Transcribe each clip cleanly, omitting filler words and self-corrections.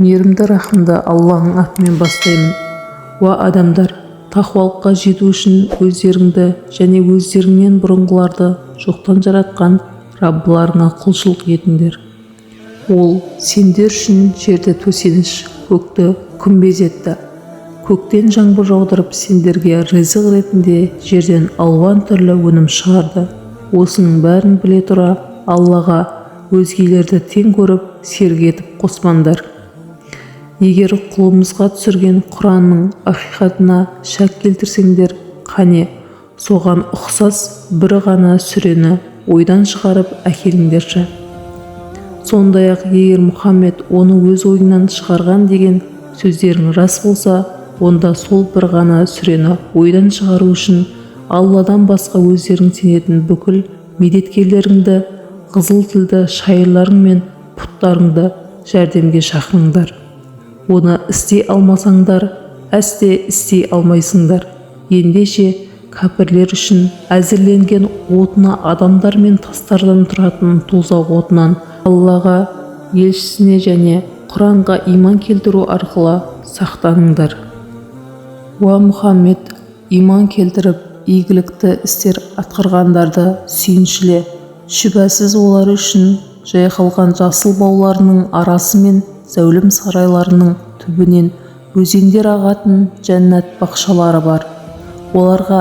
Мейірімді, рахымды Алланың атымен бастаймын. Уа адамдар, тақуалыққа жету үшін өздеріңді және өздеріңнен бұрынғыларды жоқтан жаратқан Раббыларыңа құлшылық етіңдер. Ол сендер үшін жерді төсеніш, көкті күмбез етті. Көктен жаңбыр жаудырып, сендерге ризық ретінде жерден алуан түрлі өнім шығарды. Осының бәрін біле тұра, Аллаға өзгелерді тең көріп, серік етіп қоспаңдар. Егер құлымызға түсірген Құранның ақиқатына шәк келтірсеңдер, қане, соған ұқсас бір ғана сүрені ойдан шығарып әкеліңдерші. Сондай-ақ егер Мұхаммед оны өз ойынан шығарған деген сөздерің рас болса, онда сол бір ғана сүрені ойдан шығару үшін Алладан басқа өздерің сенетін бүкіл медеткерлеріңді, қызыл тілді шайырларың мен пұттарыңды жәрдемге шақырыңдар. Оны істей алмасаңдар, әсте істей алмайсыңдар. Ендеше, кәпірлер үшін әзірленген отына, адамдар мен тастардан тұратын тозақ отынан Аллаға, елшісіне және Құранға иман келтіру арқылы сақтаныңдар. Уа Мұхаммед, иман келтіріп, игілікті істер атқарғандарды сүйіншіле. Шүбәсіз, олар үшін жайқалған жасыл бауларының арасы мен зәулім сарайларының түбінен өзендер ағатын жәннат бақшалары бар. Оларға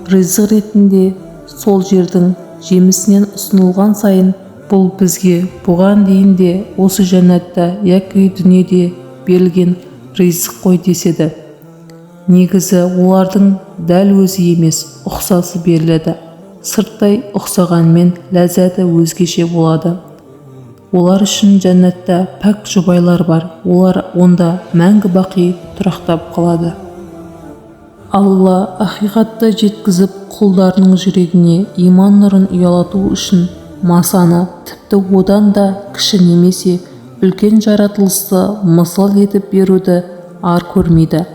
ризық ретінде сол жердің жемісінен ұсынылған сайын, бұл бізге бұған дейін де осы жәннатта яки дүниеде берілген ризық қой деседі. Негізі олардың дәл өзі емес, ұқсасы беріледі. Сырттай ұқсағанмен, ләззаты өзгеше болады. Олар үшін жәннатта пәк жұбайлар бар, олар онда мәңгі бақи тұрақтап қалады. Алла ақиқатты жеткізіп, құлдарының жүрегіне иман нұрын ұялату үшін масаны, тіпті одан да кіші немесе үлкен жаратылысты мысал етіп беруді ар көрмейді.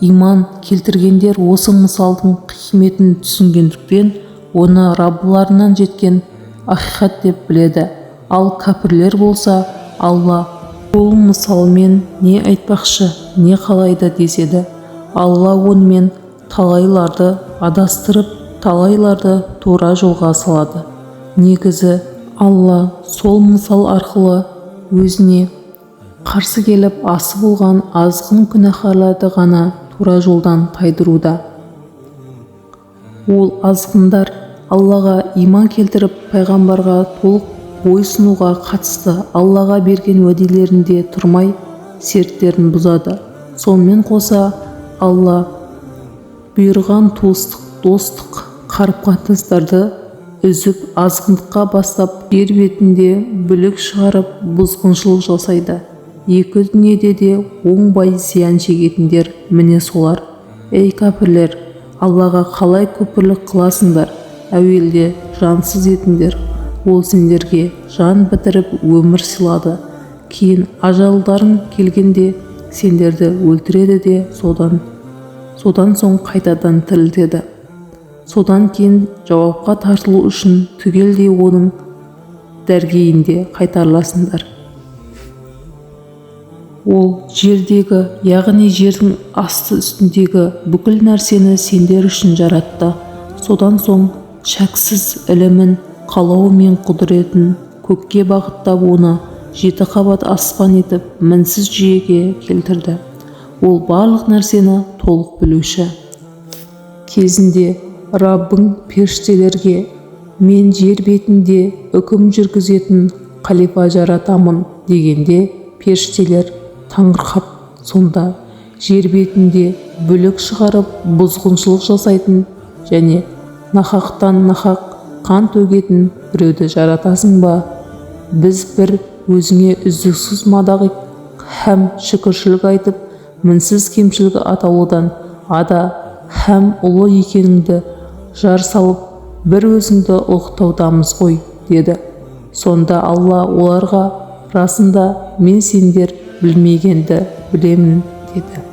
Иман келтіргендер осы мысалдың хикметін түсінгендіктен, оны Раббыларынан жеткен ақиқат деп біледі. Ал кәпірлер болса, Алла бұл мысалмен не айтпақшы, не қалайды деседі. Алла онымен талайларды адастырып, талайларды тура жолға салады. Негізі, Алла сол мысал арқылы өзіне қарсы келіп, асы болған азғын күнәһарларды ғана тура жолдан тайдыруда. Ол азғындар Аллаға иман келтіріп, пайғамбарға толық бойсұнуға қатысты Аллаға берген уәделерінде тұрмай, серттерін бұзады. Сонымен қоса, Алла бұйырған туыстық, достық қарым-қатынастарды үзіп, азғындыққа бастап, жер бетінде бүлік шығарып, бұзғыншылық жасайды. Екі дүниеде де оңбай зиян шегетіндер міне солар. Ей, кәпірлер, Аллаға қалай күпірлік қыласыңдар? Әуелде жансыз едіңдер, ол сендерге жан бітіріп, өмір сыйлады. Кейін ажалдарың келгенде сендерді өлтіреді де, содан соң қайтадан тірілтеді. Содан кейін жауапқа тартылу үшін түгелдей оның дәргейінде қайтарыласыңдар. Ол жердегі, яғни жердің асты үстіндегі бүкіл нәрсені сендер үшін жаратты. Содан соң шәксіз ілімін, қалауы мен құдіретін көкке бағыттап, оны жеті қабат аспан етіп, мінсіз жүйеге келтірді. Ол барлық нәрсені толық білуші. Кезінде Раббың періштелерге: «Мен жер бетінде үкім жүргізетін қалипа жаратамын», – дегенде, періштелер таңырқап, сонда жер бетінде бүлік шығарып, бұзғыншылық жасайтын және нақақтан нақақ қан төгетін біреуді жаратасың ба? Біз бір өзіңе үздіксіз мадақ һәм шүкіршілік айтып, мінсіз кемшілік атаулыдан ада һәм ұлы екеніңді жар салып, бір өзіңді ұлықтаудамыз ғой, деді. Сонда Алла оларға: «Расында, мен сендер білмегенді білемін», – деді.